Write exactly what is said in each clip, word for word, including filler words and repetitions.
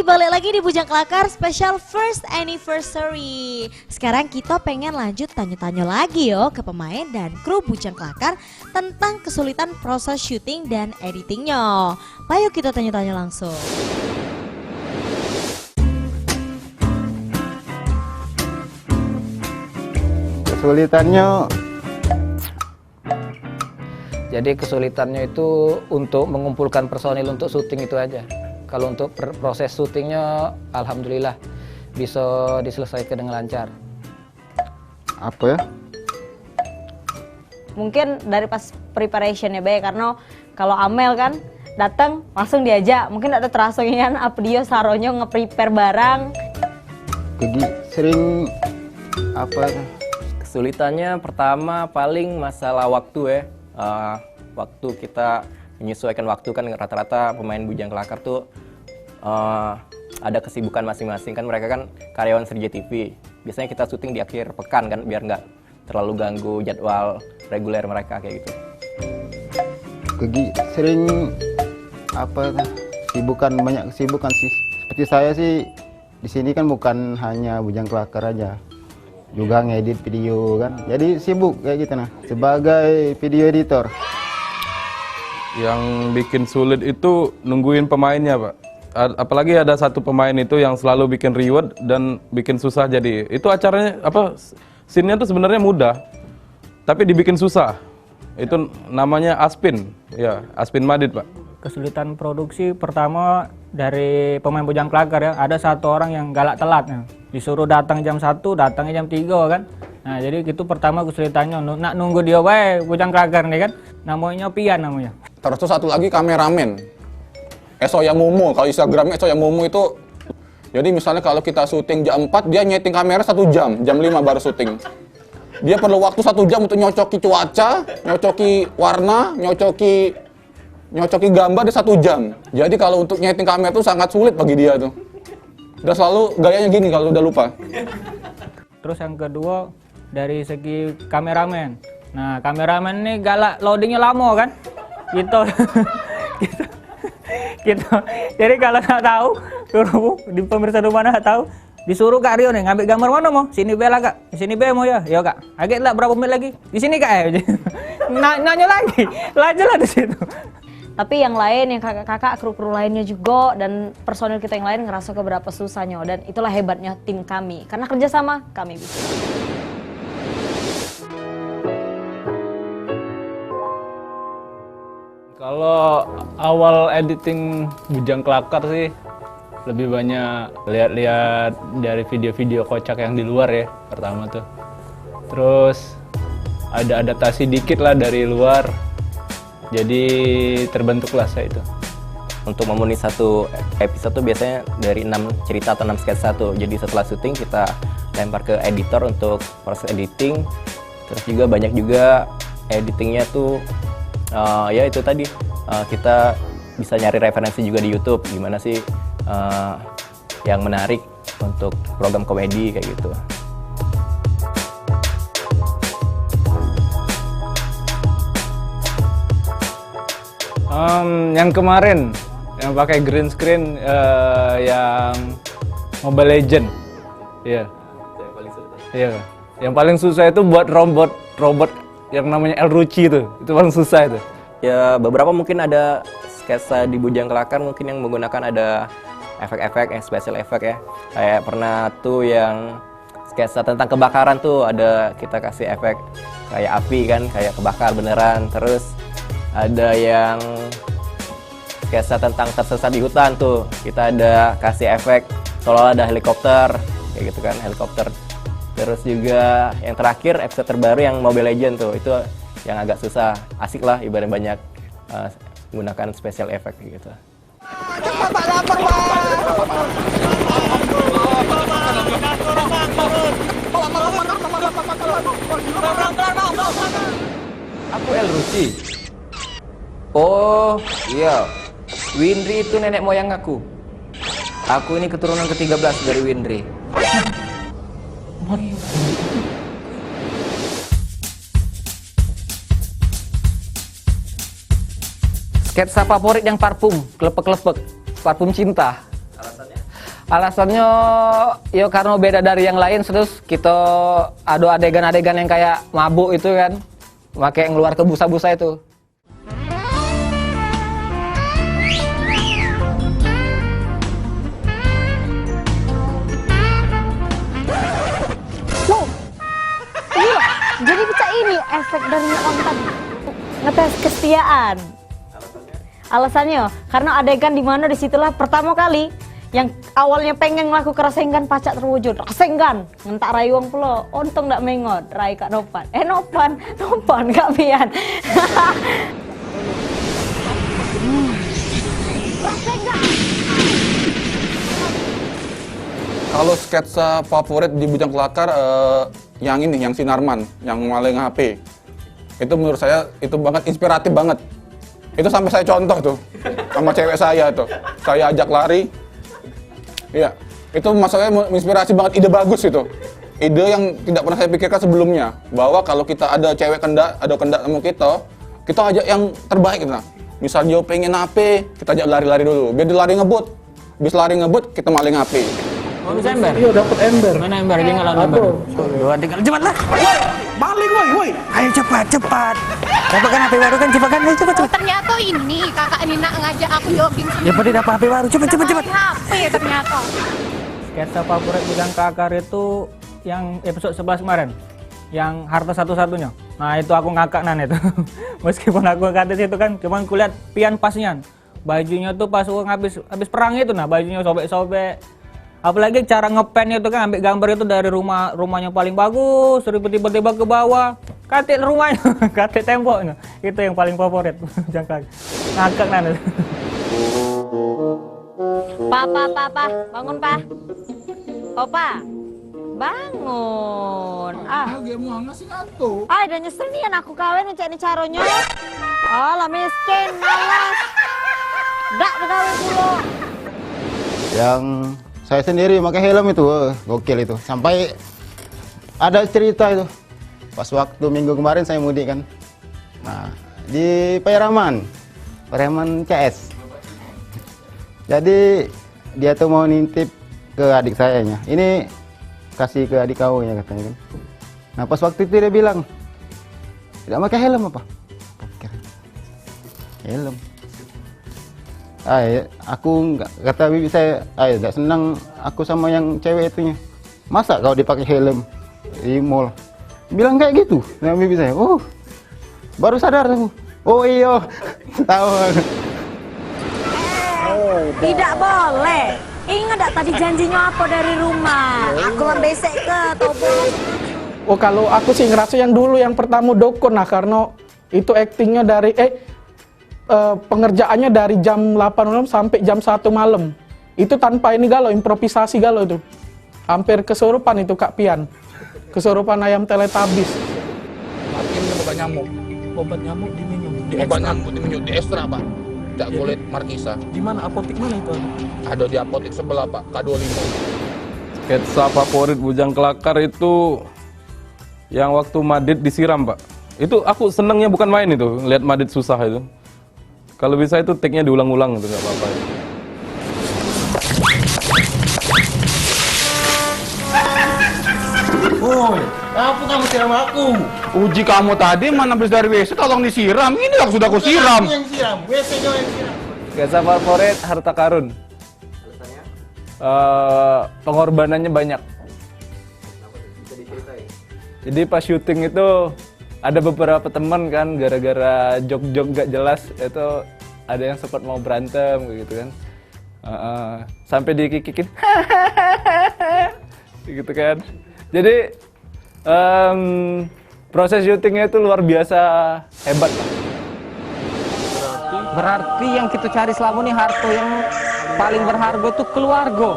Balik lagi di Bujang Kelakar special first anniversary. Sekarang kita pengen lanjut tanya-tanya lagi yo ke pemain dan kru Bujang Kelakar tentang kesulitan proses syuting dan editingnya. Ayo kita tanya-tanya langsung. Kesulitannya Jadi kesulitannya itu untuk mengumpulkan personil untuk syuting itu aja. Kalau untuk per- proses syutingnya, alhamdulillah bisa diselesaikan dengan lancar. Apa ya? Mungkin dari pas preparationnya be, karena kalau Amel kan datang langsung diajak, mungkin ada terasa kan apa dia saronyo nge-prepare barang. Jadi sering apa? Kesulitannya pertama paling masalah waktu ya. Eh, waktu kita menyesuaikan waktu kan rata-rata pemain Bujang Kelakar tuh eh, ada kesibukan masing-masing kan mereka kan karyawan Serja T V. Biasanya kita syuting di akhir pekan kan biar nggak terlalu ganggu jadwal reguler mereka kayak gitu. Kegi sering apa sibukan banyak kesibukan sih. Seperti saya sih di sini kan bukan hanya Bujang Kelakar aja, juga ngedit video kan. Jadi sibuk kayak gitu nah sebagai video editor. Yang bikin sulit itu nungguin pemainnya, Pak. A- Apalagi ada satu pemain itu yang selalu bikin reward dan bikin susah jadi. Itu acaranya apa scene-nya tuh sebenarnya mudah. Tapi dibikin susah. Itu namanya Aspin. Ya, Aspin Madit, Pak. Kesulitan produksi pertama dari pemain Bujang Kelakar ya, ada satu orang yang galak telat ya. Disuruh datang jam satu, datangnya jam tiga kan. Nah, jadi itu pertama kesulitannya nu- nak nunggu dia bae Bujang Kelakar nih kan. Namanya Pian namanya. Terus tuh satu lagi kameramen. Eso Yamomo, kalau Instagramnya Eso Yamomo itu jadi misalnya kalau kita syuting jam empat, dia nyeting kamera satu jam, jam lima baru syuting. Dia perlu waktu satu jam untuk nyocoki cuaca, nyocoki warna, nyocoki nyocoki gambar dia satu jam. Jadi kalau untuk nyeting kamera tuh sangat sulit bagi dia tuh. Udah selalu gayanya gini kalau udah lupa. Terus yang kedua dari segi kameramen. Nah, kameramen nih galak loadingnya lama kan? Gitu. Gitu. Gitu. Jadi kalau nak tahu, suruh di pemirsa rumah nak tahu, disuruh Kak Rio nih ngambil gambar mana mau? Sini be lah Kak. Sini be mau ya. Yo Kak. Agak lah berapa menit lagi? Di sini Kak eh. Na- nanya lagi. Lanjut lah di situ. Tapi yang lain, yang kakak-kakak, kru-kru lainnya juga, dan personil kita yang lain ngerasa keberapa susahnya. Dan itulah hebatnya tim kami. Karena kerjasama, kami bisa. Kalau awal editing Bujang Kelakar sih lebih banyak lihat-lihat dari video-video kocak yang di luar ya pertama tuh. Terus ada adaptasi dikit lah dari luar. Jadi terbentuklah saya itu. Untuk memenuhi satu episode tuh biasanya dari enam cerita atau enam sketsa tuh. Jadi setelah syuting kita lempar ke editor untuk proses editing. Terus juga banyak juga editingnya tuh eh, ya itu tadi eh, kita bisa nyari referensi juga di YouTube gimana sih eh, yang menarik untuk program komedi kayak gitu. Em, yang kemarin yang pakai green screen eh, yang Mobile Legend, iya, iya. Yang paling susah itu buat robot, robot yang namanya El Ruci itu, itu paling susah itu. Ya beberapa mungkin ada sketsa di Bujang Kelakar mungkin yang menggunakan ada efek-efek yang special effect ya. Kayak pernah tuh yang sketsa tentang kebakaran tuh ada kita kasih efek kayak api kan, kayak kebakar beneran. Terus ada yang sketsa tentang tersesat di hutan tuh kita ada kasih efek seolah-olah ada helikopter kayak gitu kan, helikopter. Terus juga yang terakhir episode terbaru yang Mobile Legend tuh itu yang agak susah, asik lah ibaratnya banyak eh, menggunakan special effect gitu. Aku El Rusi. Oh, iya. Winry itu nenek moyang aku. Aku ini keturunan ketiga belas dari Winry. Sketsa favorit yang parfum, kelepek-kelepek, parfum cinta. Alasannya? Alasannyo, yo, karno beda dari yang lain, terus kito ado adegan-adegan yang kayak mabuk itu kan, make ngeluar ke busa-busa itu. Wow, ini loh, jadi pecah ini efek dari orang tadi. Ngetes kesetiaan. Alasannya, karena adegan di mana di situlah pertama kali yang awalnya pengen ngelaku kerasenggan pacak terwujud. Rasenggan, ngentak rai wong pulo. Untung dak mengot, rai Kak Nopan. Eh, Nopan, Nopan, Kak Pian. Rasenggan. Kalau sketsa favorit di Bujang Kelakar, eh, yang ini, yang Sinarman, yang maling H P. Itu menurut saya, itu banget, inspiratif banget. Itu sampai saya contoh tuh, sama cewek saya tuh. Saya ajak lari. Iya, itu maksudnya menginspirasi banget, ide bagus itu. Ide yang tidak pernah saya pikirkan sebelumnya, bahwa kalau kita ada cewek kendak, ada kendak sama kita, kita ajak yang terbaik, nah. Misal dia pengen H P, kita ajak lari-lari dulu, biar dia lari ngebut. Habis lari ngebut, kita maling H P. Oh, bisa ember? Iya, dapat ember. Mana ember? Dia nggak lawan ember. Aduh. Dua, tiga, cepatlah. Woi, maling, woi, woi. Ayo cepat, cepat. Dapatkan H P baru kan, cepat kan, ayo cepat, cepat. Ternyata ini kakak ini nak ngajak aku jogging Ya, pada dapat H P baru, cepat, cepat, cepat. H P ternyata. Sketsa favorit Bujang Kelakar itu yang episode sebelas kemarin, yang harta satu-satunya. Nah, itu aku ngakak nan itu. Meskipun aku ngakak di situ kan, cuman kulihat Pian pas nian. Bajunya tuh pas wong habis habis perang itu, nah, bajunya sobek-sobek. Apalagi cara ngepennya itu kan, ambil gambar itu dari rumah, rumahnya paling bagus, terus tiba-tiba ke bawah, katik rumahnya, katik temboknya. Itu yang paling favorit Bujang Kelakar. Ngakak nan itu. Pa, pa, pa, pa, bangun, pa. Opa, bangun. Ah, Lagi mau ngasih ngantuk. Ai, dah nyesel nian aku kawin cak ni caronyo. Alah, miskin, malas. Dak begawe pulo. Yang saya sendiri pakai helm itu, eh, gokil itu. Sampai ada cerita itu. Pas waktu minggu kemarin saya mudik kan. Nah, di Pariaman. Pariaman C S. Jadi dia tuh mau nitip ke adik saya nya. Ini kasih ke adik kau ya katanya kan. Nah, pas waktu itu dia bilang, "Tidak pakai helm apa?" Pakai helm. Ay, aku nggak, kata bibi saya, "Ay, tidak senang aku sama yang cewek itunya. Masa kau dipakai helm di mall?" Bilang kayak gitu sama bibi saya. Oh, baru sadar aku. Oh iyo, tahu. Tidak boleh. Ingat dak tadi janjinya apa dari rumah? Aku lembesek ke Tobo. Oh, kalau aku sih ngerasa yang dulu yang pertama dukun lah, karena itu aktingnya dari eh eh, pengerjaannya dari jam delapan malam sampai jam satu malam. Itu tanpa ini galo, improvisasi galo itu. Hampir kesurupan itu Kak Pian. Kesurupan ayam teletabis. Matiin obat nyamuk. Obat nyamuk diminum. Di Obat ekstra. Nyamuk diminum di ekstra, Pak. Cak kulit markisa. Di mana, apotek mana itu? Ada di apotek sebelah, Pak, K dua lima. Sketsa favorit Bujang Kelakar itu yang waktu Madrid disiram, Pak. Itu aku senengnya bukan main itu, lihat Madrid susah itu. Kalau bisa itu take-nya diulang-ulang itu nggak apa-apa. Woi, apa kamu siram aku? Uji kamu tadi mana habis dari W C, tolong disiram. Ini aku sudah aku siram. Aku yang siram, W C-nya yang siram. Sketsa favorit harta karun. Eh, pengorbanannya banyak. Jadi pas syuting itu ada beberapa teman kan, gara-gara jok-jok gak jelas itu ada yang sempat mau berantem gitu kan. Heeh. Sampai dikikikin gitu kan. Jadi em, proses syutingnya itu luar biasa hebat lah. Berarti yang kita cari selama ini, harta yang paling berharga itu keluarga.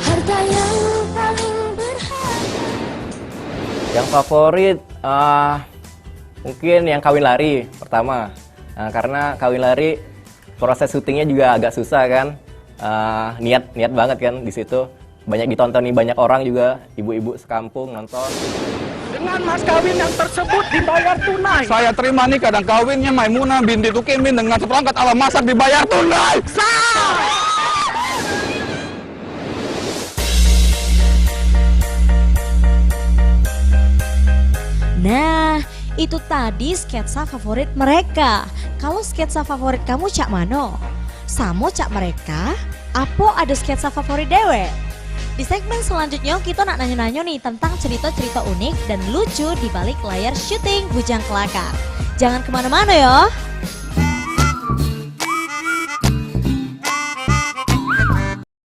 Harta yang paling berharga. Yang favorit, ah, mungkin yang kawin lari pertama. Nah, karena kawin lari proses syutingnya juga agak susah kan. Ah, niat niat banget kan di situ. Banyak ditonton nih, banyak orang juga, ibu-ibu sekampung nonton. Mas kawin yang tersebut dibayar tunai. Saya terima nikah dan kawinnya Maimunah binti Tukimin dengan seperangkat alat masak dibayar tunai. Sah! Nah, itu tadi sketsa favorit mereka. Kalau sketsa favorit kamu cak mano? Samo cak mereka? Apo ado sketsa favorit dewek? Di segmen selanjutnya kita nak nanyo-nanyo nih tentang cerita-cerita unik dan lucu di balik layar syuting Bujang Kelakar. Jangan kemana-mana ya.